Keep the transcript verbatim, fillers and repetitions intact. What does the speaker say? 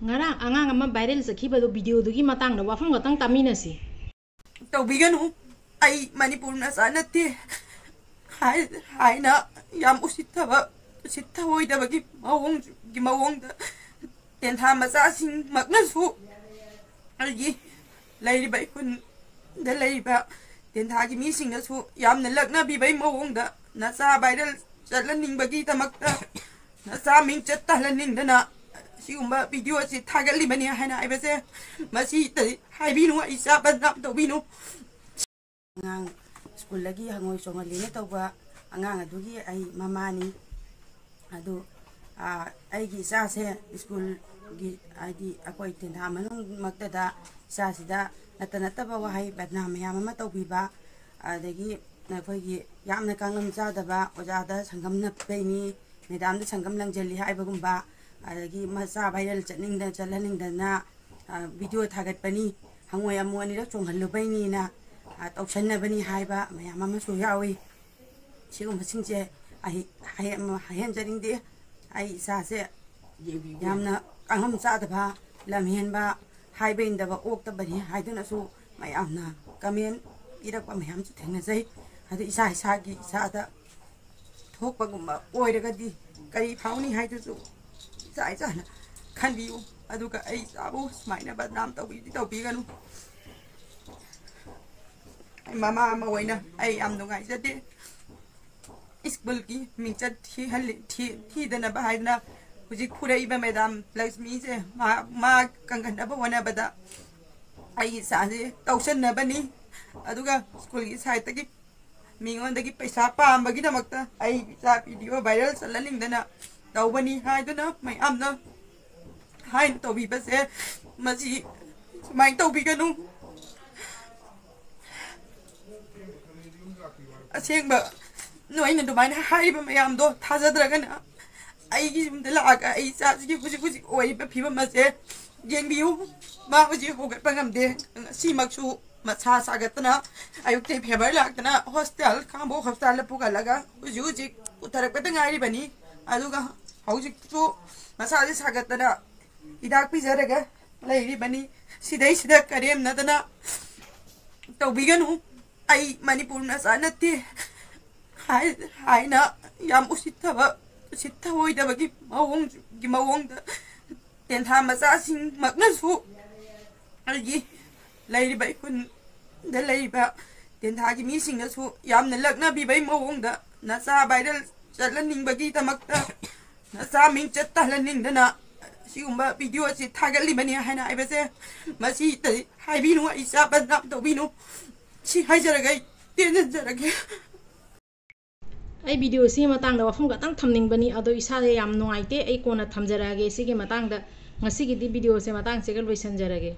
ꯉꯔꯥꯡ ꯑꯉꯥꯡ ꯑꯃ ꯚꯥꯏꯔꯦꯜ ꯆꯠꯈꯤꯕꯗꯣ, ꯚꯤꯗꯤꯑꯣꯗꯨꯒꯤ ꯃꯇꯥꯡꯗ ꯋꯥꯐꯝ ꯈꯛꯇꯪ ꯇꯥꯃꯤꯟꯅꯁꯤ꯫ ꯇꯧꯕꯤꯒꯅꯨ꯫ ꯑꯩ ꯃꯅꯤꯄꯨꯔ ꯃꯆꯥ ꯅꯠꯇꯦ ꯍꯥꯏ-, ꯍꯥꯏꯅ ꯌꯥꯝ ꯎꯁꯤꯠꯇꯕ, ꯎꯁꯤꯠ ꯊꯑꯣꯏꯗꯕꯒꯤ ꯃꯑꯣꯡꯒꯤ ꯃꯑꯣꯡꯗ ꯇꯦꯟꯊꯥ ꯃꯆꯥꯁꯤꯡꯃꯛꯅꯁꯨ, ꯑꯩꯒꯤ ꯂꯩꯔꯤꯕ ꯑꯩꯈꯨꯟꯗ ꯂꯩꯔꯤꯕ ꯇꯦꯟꯊꯥꯒꯤ ꯃꯤꯁꯤꯡꯅꯁꯨ ꯌꯥꯝꯅ ꯂꯛꯅꯕꯤꯕꯩ ꯃꯑꯣꯡꯗ, ꯅꯆꯥ ꯚꯥꯏꯔꯦꯜ ꯆꯠꯍꯟꯅꯤꯡꯕꯒꯤꯗꯃꯛꯇ, ꯅꯆꯥ ꯃꯤꯡꯆꯠ ꯇꯥꯍꯜꯍꯟꯅꯤꯡꯗꯅ ꯁꯤꯒꯨꯝꯕ ꯚꯤꯗꯤꯑꯣ ꯑꯁꯤ ꯊꯥꯒꯠꯂꯤꯕꯅꯤ ꯍꯥꯏꯅ ꯍꯥꯏꯕꯁꯦ, ꯃꯁꯤ ꯍꯥꯏꯕꯤꯅꯨ, ꯑꯩ ꯏꯆꯥ ꯕꯗꯅꯥꯝ ꯇꯧꯕꯤꯅꯨ꯫ ꯑꯉꯥꯡ ꯁ꯭ꯀꯨꯜꯗꯒꯤ ꯍꯪꯉꯣꯏ ꯆꯣꯡꯍꯜꯂꯦꯅ ꯇꯧꯕ ꯑꯉꯥꯡ ꯑꯗꯨꯒꯤ ꯑꯩ ꯃꯃꯥꯅꯤ꯫ ꯑꯗꯨ, ꯑ, ꯑꯩꯒꯤ ꯏꯆꯥꯁꯦ ꯁ꯭ꯀꯨꯜꯒꯤ, ꯍꯥꯏꯗꯤ ꯑꯩꯈꯣꯏ ꯇꯦꯟꯊꯥ ꯃꯅꯨꯡꯃꯛꯇꯗ ꯏꯆꯥꯁꯤꯗ ꯅꯠꯇ ꯅꯠꯇꯕ ꯋꯥꯍꯩ ꯕꯗꯅꯥꯝ ꯃꯌꯥꯝ ꯑꯃ ꯇꯧꯕꯤꯕ, ꯑꯗꯒꯤ ꯑꯩꯈꯣꯏꯒꯤ ꯌꯥꯝꯅ ꯀꯥꯡꯂꯝ ꯆꯥꯗꯕ, ꯑꯣꯖꯥꯗ ꯁꯪꯒꯝ ꯅꯞꯄꯩꯅꯤ, ꯃꯦꯗꯥꯝꯗ ꯁꯪꯒꯝ ꯂꯪꯁꯤꯜꯂꯤ ꯍꯥꯏꯕꯒꯨꯝꯕ, ꯑꯗꯒꯤ ꯃꯆꯥ ꯚꯥꯏꯔꯦꯜ ꯆꯠꯅꯤꯡꯗ-, ꯆꯠꯍꯟꯅꯤꯡꯗꯅ, ꯑ, ꯚꯤꯗꯤꯑꯣ ꯊꯥꯒꯠꯄꯅꯤ, ꯍꯪꯉꯣꯏ ꯑꯃꯨꯛ ꯑꯅꯤꯔꯛ ꯆꯣꯡꯍꯜꯂꯨꯕꯩꯅꯤꯅ, ꯑ, ꯇꯧꯁꯟꯅꯕꯅꯤ ꯍꯥꯏꯕ ꯃꯌꯥꯝ ꯑꯃꯁꯨ ꯌꯥꯎꯏ꯫ ꯁꯤꯒꯨꯝꯕꯁꯤꯡꯁꯦ ꯑꯩ ꯍꯥꯏ-, ꯍꯥꯏꯍꯟꯖꯅꯤꯡꯗꯦ꯫ ꯑꯩ ꯏꯆꯥꯁꯦ ꯌꯥꯝꯅ ꯀꯥꯡꯂꯝ ꯆꯥꯗꯕ, ꯂꯝꯍꯦꯟꯕ, ꯍꯥꯏꯕ ꯏꯟꯗꯕ, ꯑꯣꯛꯇꯕꯅꯤ ꯍꯥꯏꯗꯨꯅꯁꯨ ꯃꯌꯥꯝꯅ ꯀꯃꯦꯟ ꯄꯤꯔꯛꯄ ꯃꯌꯥꯝꯁꯨ ꯊꯦꯡꯅꯖꯩ꯫ ꯑꯗꯨ ꯏꯁꯥ ꯏꯁꯥꯒꯤ ꯏꯆꯥꯗ ꯊꯣꯛꯄꯒꯨꯝꯕ ꯑꯣꯏꯔꯒꯗꯤ ꯀꯔꯤ ꯐꯥꯎꯅꯤ ꯍꯥꯏꯗꯨꯁꯨ ꯏꯆꯥ ꯏꯆꯥꯅ ꯈꯟꯕꯤꯌꯨ꯫ ꯑꯗꯨꯒ ꯑꯩ ꯏꯆꯥꯕꯨ ꯁꯨꯃꯥꯏꯅ ꯕꯗꯅꯥꯝ ꯇꯧꯕꯤꯗꯤ ꯇꯧꯕꯤꯒꯅꯨ꯫ ꯑꯩ ꯃꯃꯥ ꯑꯃ ꯑꯣꯏꯅ ꯑꯩ ꯌꯥꯝ ꯅꯨꯡꯉꯥꯏꯖꯗꯦ꯫ ꯁ꯭ꯀꯨꯜꯒꯤ ꯃꯤꯡꯆꯠ ꯊꯤꯍꯜꯂꯤ-, ꯊꯤ-, ꯊꯤꯗꯅꯕ ꯍꯥꯏꯗꯅ ꯍꯧꯖꯤꯛ ꯐꯨꯔꯛꯏꯕ ꯃꯦꯗꯥꯝ ꯂꯛꯁꯃꯤꯁꯦ ꯃꯥ, ꯃꯥ ꯀꯪꯍꯟꯅꯕ ꯍꯣꯠꯅꯕꯗ ꯑꯩ ꯏꯆꯥꯁꯦ ꯇꯧꯁꯟꯅꯕꯅꯤ꯫ ꯑꯗꯨꯒ ꯁ꯭ꯀꯨꯜꯒꯤ ꯁꯥꯏꯠꯇꯒꯤ ꯃꯤꯉꯣꯟꯗꯒꯤ ꯄꯩꯁꯥ ꯄꯥꯝꯕꯒꯤꯗꯃꯛꯇ ꯑꯩ ꯏꯆꯥ ꯚꯤꯗꯤꯑꯣ ꯚꯥꯏꯔꯦꯜ ꯆꯠꯍꯟꯅꯤꯡꯗꯅ ꯇꯧꯕꯅꯤ ꯍꯥꯏꯗꯨꯅ ꯃꯌꯥꯝꯅ ꯍꯥꯏꯅ ꯇꯧꯕꯤꯕꯁꯦ, ꯃꯁꯤ ꯁꯨꯃꯥꯏꯅ ꯇꯧꯕꯤꯒꯅꯨ꯫ ꯑꯁꯦꯡꯕ ꯅꯣꯏꯅ ꯑꯗꯨꯃꯥꯏꯅ ꯍꯥꯏꯔꯤꯕ ꯃꯌꯥꯝꯗꯣ ꯊꯥꯖꯗ꯭ꯔꯒꯅ ꯑꯩꯒꯤ ꯌꯨꯝꯗ ꯂꯥꯛꯑꯒ ꯑꯩ ꯏꯆꯥꯁꯤꯒꯤ ꯍꯧꯖꯤꯛ ꯍꯧꯖꯤꯛ ꯑꯣꯏꯔꯤꯕ ꯐꯤꯕꯝ ꯑꯁꯦ ꯌꯦꯡꯕꯤꯌꯨ꯫ ꯃꯥ ꯍꯧꯖꯤꯛ ꯍꯧꯒꯠꯄ ꯉꯝꯗꯦ꯫ ꯉꯁꯤꯃꯛꯁꯨ ꯃꯁꯥ ꯁꯥꯒꯠꯇꯅ ꯑꯌꯨꯛꯇꯩ ꯐꯦꯕꯔ ꯂꯥꯛꯇꯅ ꯍꯣꯁꯇꯦꯜ, ꯈꯥꯡꯉꯕꯣꯛ ꯍꯣꯁꯄꯤꯇꯥꯜꯗ ꯄꯨꯈꯠꯂꯒ ꯍꯧꯖꯤꯛ ꯍꯧꯖꯤꯛ ꯄꯨꯊꯔꯛꯄꯗ ꯉꯥꯏꯔꯤꯕꯅꯤ꯫ ꯑꯗꯨꯒ ꯍꯧꯖꯤꯛꯁꯨ ꯃꯁꯥꯁꯦ ꯁꯥꯒꯠꯇꯅ ꯍꯤꯗꯥꯛ ꯄꯤꯖꯔꯒ ꯂꯩꯔꯤꯕꯅꯤ꯫ ꯁꯤꯗꯩꯁꯤꯗ ꯀꯔꯦꯝꯅꯗꯅ ꯇꯧꯕꯤꯒꯅꯨ꯫ ꯑꯩ ꯃꯅꯤꯄꯨꯔ ꯃꯆꯥ ꯅꯠꯇꯦ ꯍꯥꯏ- ꯍꯥꯏꯅ ꯌꯥꯝ ꯎꯁꯤꯠꯇꯕ, ꯎꯁꯤꯠ ꯊꯑꯣꯏꯗꯕꯒꯤ ꯃꯑꯣꯡꯒꯤ ꯃꯑꯣꯡꯗ ꯇꯦꯟꯊꯥ ꯃꯆꯥꯁꯤꯡꯃꯛꯅꯁꯨ ꯑꯩꯒꯤ ꯂꯩꯔꯤꯕ ꯑꯩ ꯈꯨꯟꯗ ꯂꯩꯔꯤꯕ ꯇꯦꯟꯊꯥꯒꯤ ꯃꯤꯁꯤꯡꯅꯁꯨ ꯌꯥꯝꯅ ꯂꯛꯅꯕꯤꯕꯒꯤ ꯃꯑꯣꯡꯗ ꯅꯆꯥ ꯚꯥꯏꯔꯦꯜ ꯆꯠꯍꯟꯅꯤꯡꯕꯒꯤꯗꯃꯛꯇ ꯅꯆꯥ ꯃꯤꯡꯆꯠ ꯇꯥꯍꯜꯍꯟꯅꯤꯡꯗꯅ ꯁꯤꯒꯨꯝꯕ ꯚꯤꯗꯤꯑꯣ ꯑꯁꯤ ꯊꯥꯒꯠꯂꯤꯕꯅꯤ ꯍꯥꯏꯅ ꯍꯥꯏꯕꯁꯦ ꯃꯁꯤ ꯍꯥꯏꯕꯤꯅꯨ, ꯑꯩ ꯏꯆꯥ ꯕꯗꯅꯥꯝ ꯇꯧꯕꯤꯅꯨ꯫ ꯁꯤ ꯍꯥꯏꯖꯔꯒ ꯑꯩ ꯇꯦꯟꯖꯔꯒꯦ꯫ ꯑꯩ ꯚꯤꯗꯤꯑꯣꯁꯤꯒꯤ ꯃꯇꯥꯡꯗ ꯋꯥꯐꯝ ꯈꯛꯇꯪ ꯊꯝꯅꯤꯡꯕꯅꯤ, ꯑꯗꯣ ꯏꯁꯥꯁꯦ ꯌꯥꯝ ꯅꯨꯡꯉꯥꯏꯇꯦ꯫ ꯑꯩ ꯀꯣꯟꯅ ꯊꯝꯖꯔꯛꯑꯒꯦ ꯁꯤꯒꯤ ꯃꯇꯥꯡꯗ꯫ ꯉꯁꯤꯒꯤꯗꯤ ꯚꯤꯗꯤꯑꯣꯁꯦ ꯃꯇꯥꯡꯁꯤꯒ ꯂꯣꯏꯁꯤꯟꯖꯔꯒꯦ꯫